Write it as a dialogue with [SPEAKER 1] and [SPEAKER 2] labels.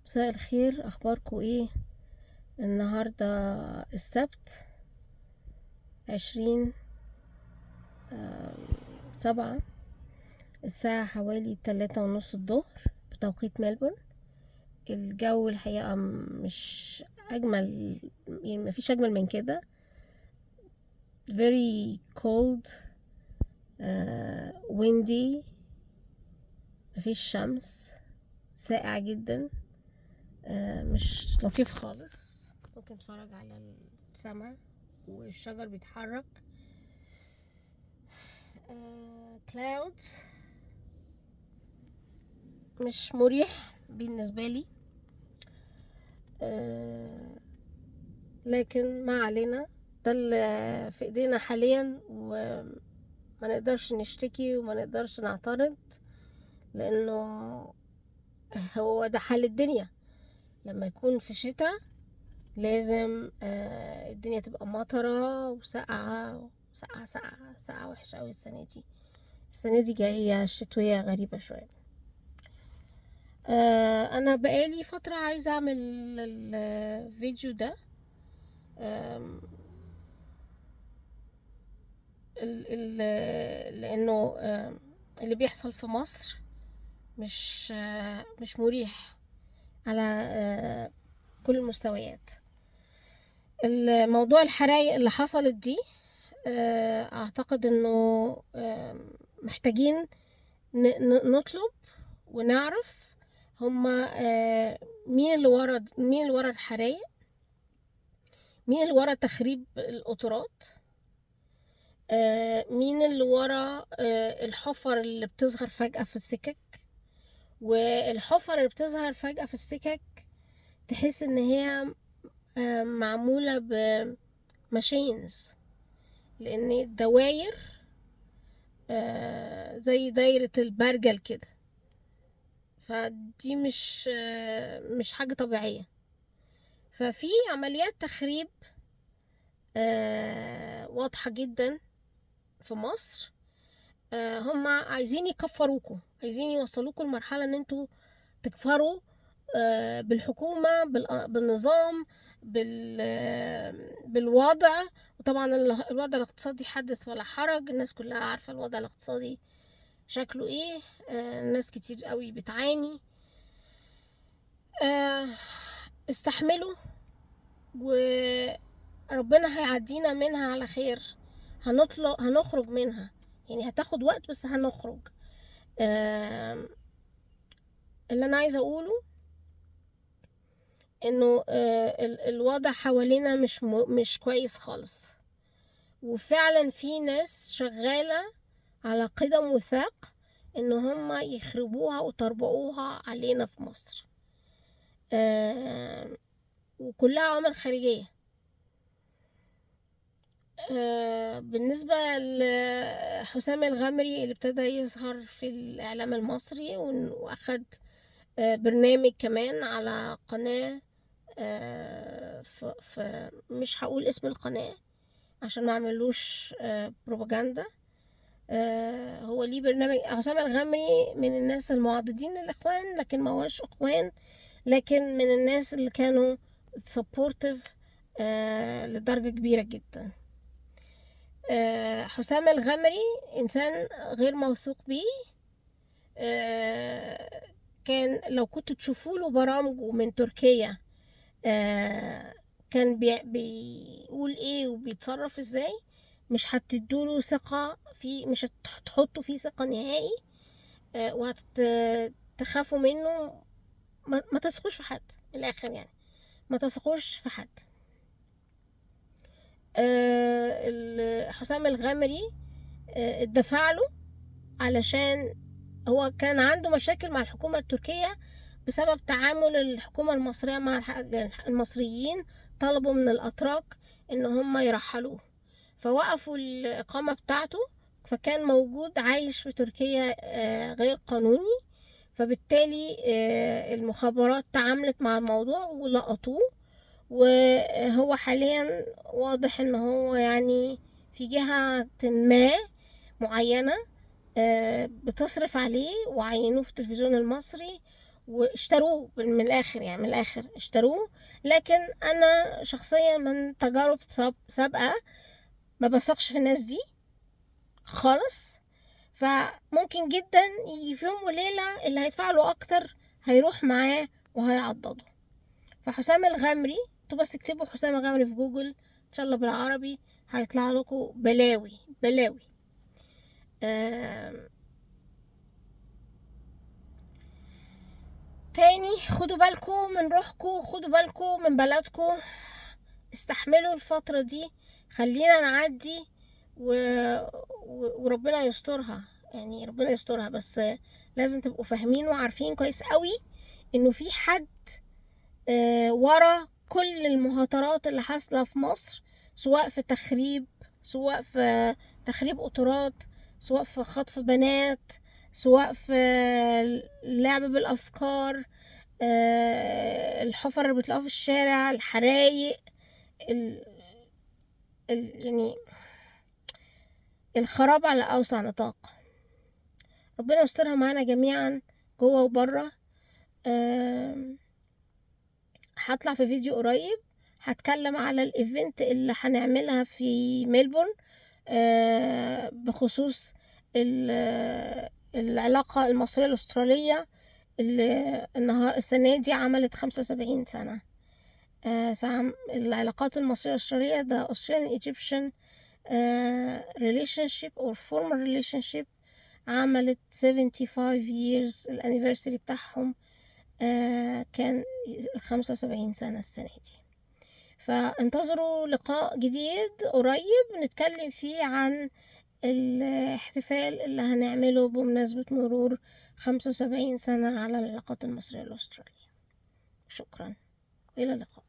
[SPEAKER 1] مساء الخير، اخباركم ايه؟ النهارده السبت 20/7، الساعة حوالي 3:30 الظهر بتوقيت ملبورن. الجو الحقيقة مش أجمل، يعني مفيش أجمل من كده. very cold، windy، مفيش شمس، ساقع جدا، مش لطيف خالص. ممكن تتفرج على السما والشجر بيتحرك، clouds، مش مريح بالنسبة لي، لكن ما علينا، ده اللي في ايدينا حاليا، وما نقدرش نشتكي وما نقدرش نعترض، لانه هو ده حال الدنيا. لما يكون في شتاء لازم الدنيا تبقى مطرة وسقعة، سقعة سقعة سقعة وحشة أوي. السنة دي جاية شتوية غريبة شوية. أنا بقالي فترة عايزة أعمل الفيديو ده، لأنه اللي بيحصل في مصر مش مريح على كل المستويات. الموضوع الحرايق اللي حصلت دي، اعتقد انه محتاجين نطلب ونعرف هما مين اللي ورا الحرايق، مين اللي ورا تخريب القطارات، مين اللي ورا الحفر اللي بتظهر فجأة في السكك. والحفر اللي بتظهر فجأة في السكك تحس ان هي معمولة بماشينز، لان الدواير زي دايرة البرجل كده، فدي مش حاجة طبيعية. ففي عمليات تخريب واضحة جدا في مصر. هم عايزين يكفروكوا، عايزين يوصلوكوا لمرحلة ان انتوا تكفروا بالحكومة، بالنظام، بالوضع. وطبعا الوضع الاقتصادي حدث ولا حرج، الناس كلها عارفة الوضع الاقتصادي شكله ايه، ناس كتير قوي بتعاني. استحملوا وربنا هيعدينا منها على خير، هنخرج منها، يعني هتاخد وقت بس هنخرج. اللي انا عايزه اقوله انه الوضع حوالينا مش كويس خالص، وفعلا في ناس شغاله على قدم وثاق ان هم يخربوها وطربقوها علينا في مصر، وكلها عوامل خارجيه. بالنسبة لحسام الغمري اللي ابتدى يظهر في الإعلام المصري، وأخد برنامج كمان على قناة، مش هقول اسم القناة عشان ما اعملوش بروباجندا. هو ليه برنامج. حسام الغمري من الناس المعضدين للإخوان، لكن ما هوش إخوان، لكن من الناس اللي كانوا supportive لدرجة كبيرة جدا. حسام الغمري إنسان غير موثوق بيه. كان لو كنتوا تشوفوا له برامجه من تركيا، كان بيقول ايه وبيتصرف ازاي، مش هتدوله ثقة في، مش هتحطوا فيه ثقة نهائي، وهتخافوا منه. ما تثقوش في حد من الآخر، يعني ما تثقوش في حد. حسام الغمري اتدفع له علشان هو كان عنده مشاكل مع الحكومة التركية بسبب تعامل الحكومة المصرية مع المصريين. طلبوا من الأتراك إن هم يرحلوه، فوقفوا الإقامة بتاعته، فكان موجود عايش في تركيا غير قانوني، فبالتالي المخابرات تعاملت مع الموضوع ولقطوه. وهو حاليا واضح ان هو يعني في جهة ما معينة بتصرف عليه، وعينوه في التلفزيون المصري، واشتروه من الاخر، يعني من الاخر اشتروه. لكن انا شخصيا من تجارب سابقه ما بثقش في الناس دي خالص، فممكن جدا يجي في يوم وليلة اللي هيدفع له اكتر هيروح معاه وهيعضده. فحسام الغمري، انتوا بس اكتبوا حسام الغمري في جوجل ان شاء الله بالعربي هيطلع لكم بلاوي بلاوي. تاني خدوا بالكم من روحكم، خدوا بالكم من بلدكم، استحملوا الفترة دي، خلينا نعدي وربنا يسترها، يعني ربنا يسترها. بس لازم تبقوا فاهمين وعارفين كويس قوي انه في حد ورا كل المهاترات اللي حاصلة في مصر، سواء في تخريب، سواء في تخريب قطارات، سواء في خطف بنات، سواء في اللعب بالأفكار، الحفر اللي بتلاقوها في الشارع، الحرايق، يعني الخراب على أوسع نطاق. ربنا يسترها معانا جميعا جوه وبره. هطلع في فيديو قريب هتكلم على ال event اللي هنعملها في ميلبورن بخصوص العلاقة المصرية الأسترالية اللي السنة دي عملت 75 سنة. العلاقات المصرية الأسترالية، ده Australian Egyptian relationship or formal relationship، عملت 75 years ال anniversary بتاعهم كان 75 سنة السنة دي. فانتظروا لقاء جديد قريب نتكلم فيه عن الاحتفال اللي هنعمله بمناسبة مرور 75 سنة على العلاقات المصرية الأسترالية. شكرا، إلى اللقاء.